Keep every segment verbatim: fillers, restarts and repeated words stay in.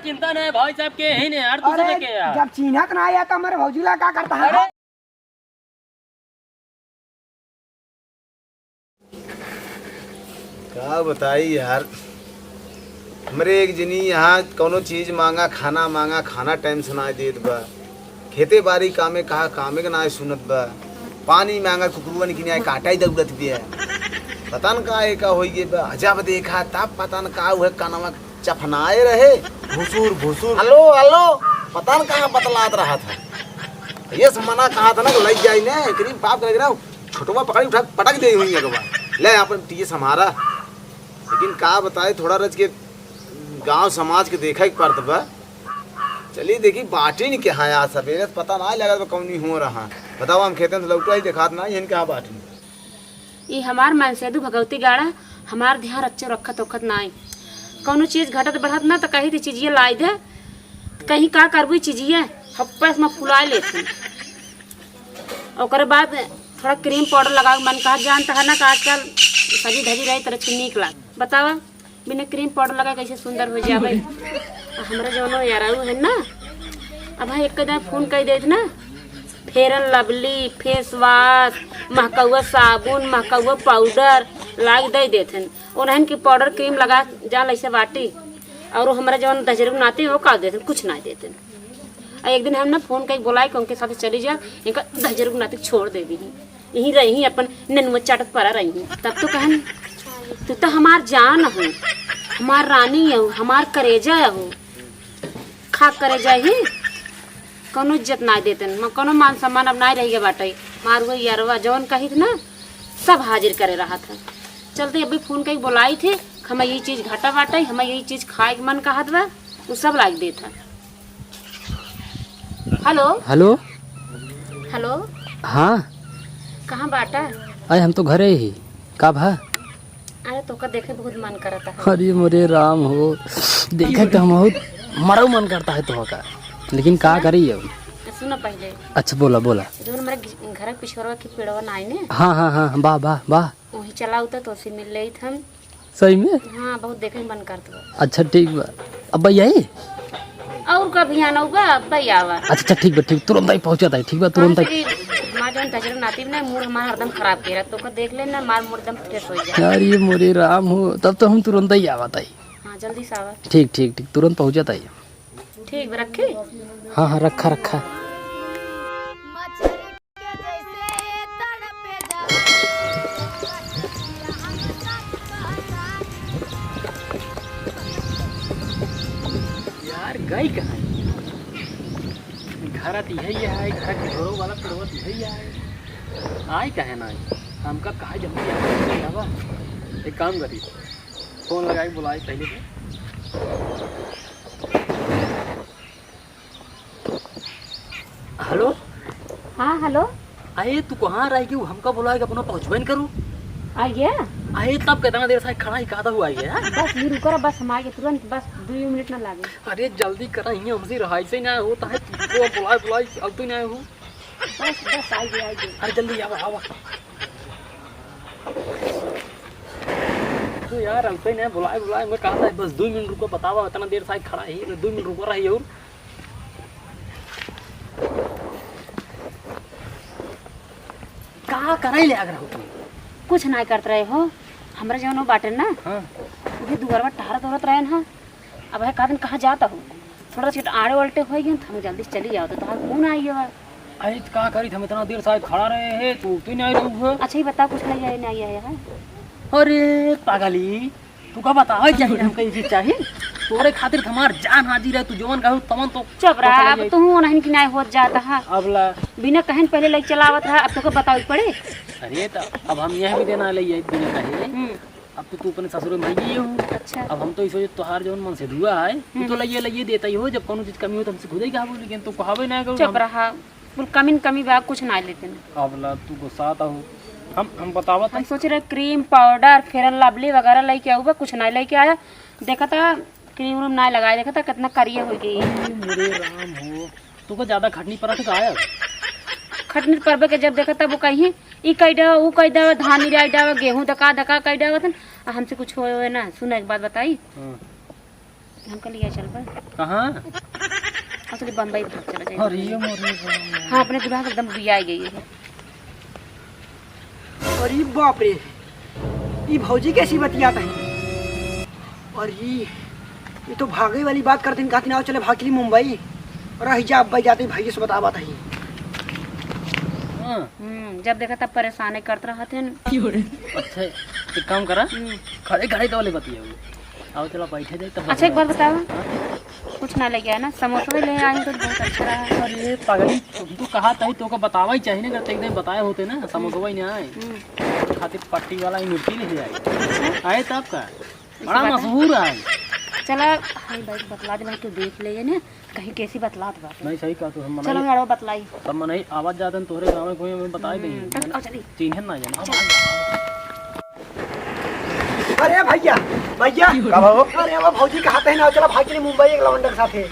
चिंता नहीं भाई साहब के ही नहीं यार, तू अरे, समझ के यार। जब चिन्हत ना आया तो हमारे भौजी ला का करता है? अरे। का बताई यार, हमरे एक जनी यहाँ कौनो चीज मांगा, खाना मांगा, खाना टाइम से ना देत बा। खेते बारी कामे कहा, कामे के ना सुनत बा। पानी मांगा, कुकुरुआ निकने आए, काटा ही दौड़त बिया। पता न का एका होई गे बा। जब देखा तब पता न का उहे कनवा चफनाए रहे, भुसुर, भुसुर। हेलो, हेलो, पता न कहाँ बतलात रहा था। ये से मना कहा था ना कि लग जाई ने, एकरी बाप के लग रहा, छोटवा पकड़ी उठा के पटक दे हुई एक बार। ले अपन टीएस हमारा। लेकिन का बताए, थोड़ा रच के गांव समाज के देखा के पड़त बा। चली देखी बाटिन के हाँ आज सवेरे से पता ना लगा बा कौनी हो रहा। बताओ हम खेतन से लौटा ही देखात ना, इनके हाँ बाटिन। ई हमार मनसेदू भगवती गाड़ा, हमार ध्यान रच्चो रखत ओखत नाई। कौनो चीज घटत बढ़त ना त कही थी चीजिए लाई दे, कहीं का करबू ई चीजिए, हप्पस में फुलाए लेती। ओकरे बाद थोड़ा क्रीम पाउडर लगा के मन कहा, जानता है ना कि आजकल सजी धजी रही तरह नीक लाग। बतावा, बिना क्रीम पाउडर लगा कैसे सुंदर हो जावे? आ हमरा जौनो याराऊ है ना, अब हाँ एक दाई फोन कर देत ना, फेयर लवली, फेस वाश, महकौआ साबुन, महकौआ पाउडर लाग दे देत हन। उन्हन की पाउडर क्रीम लगा जान ऐसे बाटी, और हमरा जौन दजरू नाती हो का देत हन, कुछ ना देत हन। आ एक दिन हम ना फोन कई बोलाई कि उनके साथ चली जा, इनका दजरू नाती छोड़ देबी ही। यहीं रही, अपन नेनुआ चाटत परा रही। तब तो कहन, "तू तो हमार जान हो, हमार रानी हो, हमार करेजा हो।" खा करेजा ही, कौनो इज्जत ना देतन, म-, कौनो मान सम्मान अब ना रह गए बाटे। मारुआ यरवा जौन कहित ना, सब हाजिर करे रहत है। चलते अभी फोन कई बोलाई थे, "हमें यही चीज घटा बाटे, हमें यही चीज खाए के मन कहत बा," उ सब लाग देत है। हेलो। हेलो। हेलो। हाँ। कहाँ बाटा? अरे हम तो घरे ही। का भा? अरे तोका देखे बहुत मन करता है। अरे मोरे राम हो, देखे तो हम बहुत मरऊ मन करता है तोहका, लेकिन का करी अब? सुना पहले। अच्छा बोला, बोला। जो हमारे घ-, घर के पिछोरवा की पेड़वा ना आई ने? हाँ, हाँ, हाँ, वाह, वाह, वाह। वही चला उतर तो उसे मिल लेत हम। सही में? हाँ, बहुत देखे के मन करत बा। अच्छा, ठीक बा। अब आई? और कभी आना होगा, अब आवा। अच्छा, अच्छा, ठीक बा, ठीक, तुरंत ही पहुँचा था, ठीक बा, तुरंत ही। हाँ, हमार जौन दजरू नाती ना, मूड हमार हरदम खराब के रहा, तोका देख ले ना, हमार मूड एकदम फ्रेश हो जाए। यार, ये मोरे राम हो, तब तो हम तुरंत ही आवा था। हाँ, जल्दी से आवा। ठीक, ठीक, ठीक, तुरंत पहुँचा था। ठीक बा, रखी? हाँ, हाँ, रखा, रखा। यार, गई कहाँ है? घर आती है, ये है, घर के घरों वाला पड़वत है, ये है। आई कहे ना आई? हमका कहा जल्दी आवा, जल्दी आवा। एक काम करी, फोन लगाई, बुलाई पहले से। हेलो। हाँ, हेलो। अरे, तू कहाँ रह गई? हमका बुलाए के अपना पहुँचबे न करू। आ गया? अरे, तब कितना देर से खड़ा ही, कहा था हुआ गया? बस, ये रुको रे, बस हम आ गए तुरंत, बस दो मिनट ना लागे। अरे, जल्दी करा, ये हमसे रहाई से ना होता है, तुमको बुलाए, बुलाए, अब तू नहीं हो। बस, बस, आ गए, आ गए। अरे, जल्दी आवा, आवा। तो यार, हमसे नहीं बुलाए, बुलाए, मैं कहा था, बस दो मिनट रुको, बतावा, इतना देर से खड़ा है, दो मिनट रुको रही और का करे ले आग रहो तुम? कुछ ना करत रहे हो, हमरा जौन वो बाटे ना, हाँ। उहे दुआरवा टहरत उहरत रहे ना। अब है का दिन कहाँ जाता हो, थोड़ा सा आड़े उल्टे हो गए, हम जल्दी से चली जाओ, तो तोहार फोन आई है। अरे तो का करी, हम इतना देर से खड़ा रहे हैं, तू तो नहीं आई रहू है। अच्छा, ये बता, कुछ नहीं आया, नहीं आया है? अरे पागली, तू का बतावे चाहिए हमका ये चीज चाहिए? तोरे खातिर हमार जान हाजिर है, तू जवन कहू तवन तो चुप रहा, अब तू उन्हन की नाय होत जाता है। अब ला। बिना कहन पहले लई चलावत रहा, अब तोके बतावे पड़े। अरे तो अब हम यह भी देना ले ये बिना कहे। हम्म। अब तो तू अपने ससुर में गई हो। अच्छा। अब हम तो इस वजह तोहार जवन मन से दुआ है, तू तो हम्म। लइए लइए देता ही हो, जब कोनो चीज कमी हो तो हमसे खुद ही कहा बोल, लेकिन तू कहावे ना करो। चुप रहा। बोल, कमी न कमी बा, कुछ ना लेते ना। अब ला तू गुस्सा आता हो। हम, हम बतावत हम हई। सोच रहे क्रीम, पाउडर, फेयर लवली वगैरह लेके आऊ बा, कुछ ना लेके आया। देखा था क्रीम व्रीम ना लगाए, देखा था कितना करिया हो गई। अरे मोरे राम हो, तू को ज्यादा खटनी पड़ा तो आया? खटनी परबे के जब देखा था वो कहीं ई कई डावा, ऊ कई डावा, धान निराई डावा, गेहूं दका दका कई डावा था। आ हमसे कुछ होए होए ना, सुना एक बात बताई। हाँ। हमका लिया चल बा। कहाँ? और चलिए बम्बई भाग चला जाए। अरे ये मोरी बम्बई। हाँ, अपने दुल्हा के एकदम बिया गई है। अरे बाप रे, ई भौजी कैसी बतियात है? अरे ई तो भागे वाली बात करते हैं, कहते ना चले भाग चली मुंबई। और रह जा अब्बा, जाते ही भाई से बतावत है। हाँ। हम्म, जब देखा तब परेशान करत रहत हैं। अच्छा, एक काम करा, हम्म। खड़े खड़े तो वाले बतिया। आओ चला बैठे जाए तब अच्छा, एक बात बताओ। हाँ? कुछ ना लेके आए ना, समोसा भी ले आए तो बहुत अच्छा रहा। अरे पगली, तुम तो कहा था ही, तोका बतावा ही चाहिए ना, करते एक दिन बताए होते ना, समोसा ही ना आए। हम्म। खातिर पट्टी वाला ही मिर्ची ले आए। अच्छा। आए तब का? ऐसी बड़ा बात है। मशहूर है। चला, हाय भाई, बतला दे भाई, तू देख ले ना, कहीं कैसी बतलात बा। नहीं, सही कहा तू, हम चलो, मनाई। मड़वा बतलाई। तब मनाई आवाज जाते हैं तोहरे गाँव में, कोई हमें बताए हम्म, देंगे। चल, आओ, चली। चिन्हन ना जाना। चल। अरे भैया, भैया। का भाव? अरे वो भौजी कहा थे ना, चला भाग चली मुंबई एक लवंडा के साथे।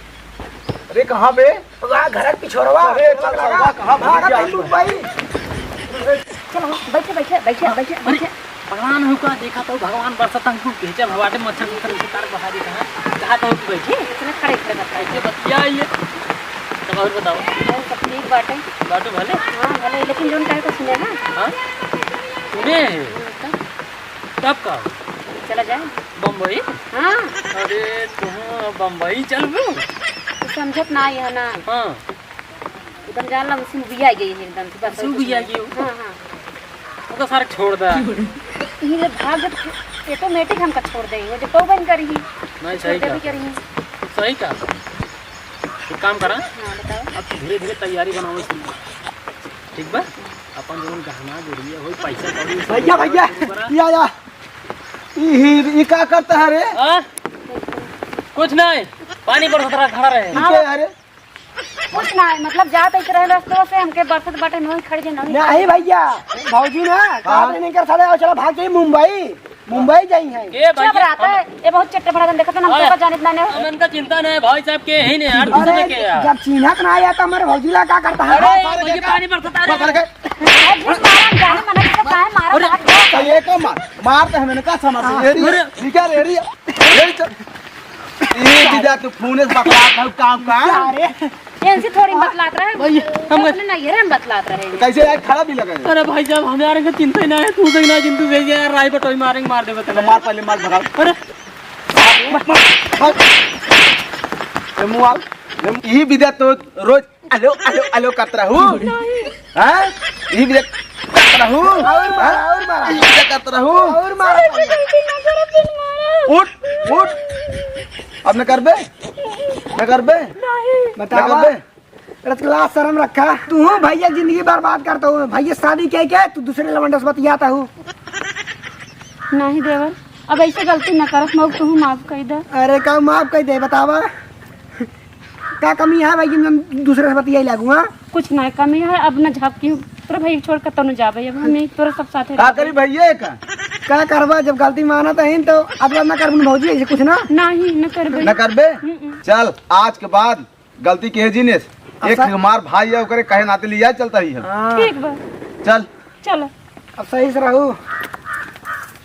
अरे कहाँ बे? वहाँ घर के पिछोरवा। अरे चल, चल, चल, कहाँ भागत भैया? है मुंबई? चलो, बैठे, बैठे, बैठे, बैठे, अरे, बैठे। भगवान हो का देखा तो भगवान बरसत हमको भेजा भवाटे मच्छर मच्छर उसे तार बहा देता है। कहा तो तू बैठे? इतने खड़े खड़े बता। ऐसे बतिया ये। तब और बताओ। और सब ठीक बाटे। बाटू भले? हाँ, भले, लेकिन जोन कहे को सुने ना। हाँ? सुने हैं। हाँ, तब? तब का? चला जाए। बम्बई? हाँ। अरे, तुम बम्बई चलबू? तू समझत ना है ना। हाँ। एकदम जान ला, उसी में बिया गई है एकदम से, बस उसी में बिया गई हो? हाँ, हाँ। वो तो सारे छोड़ दा। ये भाग जब automatic हमका छोड़ दे, वो जो पौबन करी। नहीं, सही छोड़ दे कहा। भी करी। सही कहा। एक काम करा। हाँ, बताओ। अब धीरे धीरे तैयारी बनावे की। ठीक बा? अपन जौन गहना गुरिया होई, पैसा कौड़ी सब भैया, भैया, शुरू करा। या, या। ई, ई, ई का करता है रे? हाँ? कुछ नहीं, पानी बरसत रहा, खड़ा रहे। ई के है रे? कुछ ना है, मतलब जात एक रहे रस्तवा से, हमके बरसत बाटे, नोही खड़ जे नोही। नहीं भैया, भौजी ना, हाँ। कहा नहीं कर सकते, चला भाग जाइए मुंबई, मुंबई जाई है। ए भाई, चुप रहता हम है, ये बहुत चट्टे बड़ा देखत ना, हम अरे, तो जानित ना, नहीं। हम इनका चिंता नहीं है, भाई साहब के ही नहीं यार, दूसरे अरे, के यार। जब चिन्हत ना आया तो हमारे भौजी ला का करता है? अरे, हाँ, भौजी के पानी बरसता है। पकड़ के। अरे, जिस मारा हम जाने मना किया, काहे मारा अरे, बात? तो ये को मार, मार तो हमें का समझ हाँ। ये रही, अरे। ठीक है, ये रही, ये चल। ये दीदा तू फोन से बतलात है काम का? अरे। इनसे थोड़ी बतलात रहे। भाई, हम अपने नैहरे में बतलात रहे। तो कैसे यार खड़ा भी लगा है? अरे भाई साहब, हमारे को चिंता ही ना है, तू से ना चिंतु से यार, राय बटोई मारेंगे, मार दे बता। तो मार पहले, मार भगा। अरे। मार, मार, मार। ए मुआल, ए मु-, यही विद्या तो रोज अलो, अलो, अलो करत रहू। नहीं। हाँ? यही विद्या करत रहू। और मारा, हाँ? और मारा। यही विद्या करत रहू। और मारा। उठ, उठ। अब न करबे? न करबे? नहीं। बतावा। न करबे? अरे, तो लाज शर्म रखा। तू हूँ भैया जिंदगी बर्बाद करता हूँ। भैया शादी के, के तू दूसरे लवंडा से बतियाता हूँ। नहीं देवर, अब ऐसे गलती न करत, मऊ तू माफ कर दे। अरे, का माफ कर दे, बतावा? का कमी है भाई, हम दूसरे से बतियाई लागू, हाँ? कुछ नहीं कमी है, अब न झापकी हूँ। तोरा भाई छोड़ के तो न जाबे, अब हम यही तोरा सब साथे का रहबे। करी भैया का? का करबा, जब गलती मानत है तो अब ना करबू न भौजी, ऐसे कुछ ना। नहीं, न करबे। न करबे? हम्म। चल, आज के बाद गलती के जिनिस, अब एक सर हमार भाई है, ओकरे कहे नाते लिया चलता ही है। हाँ। ठीक बा। चल। चलो। अब सही से रहू।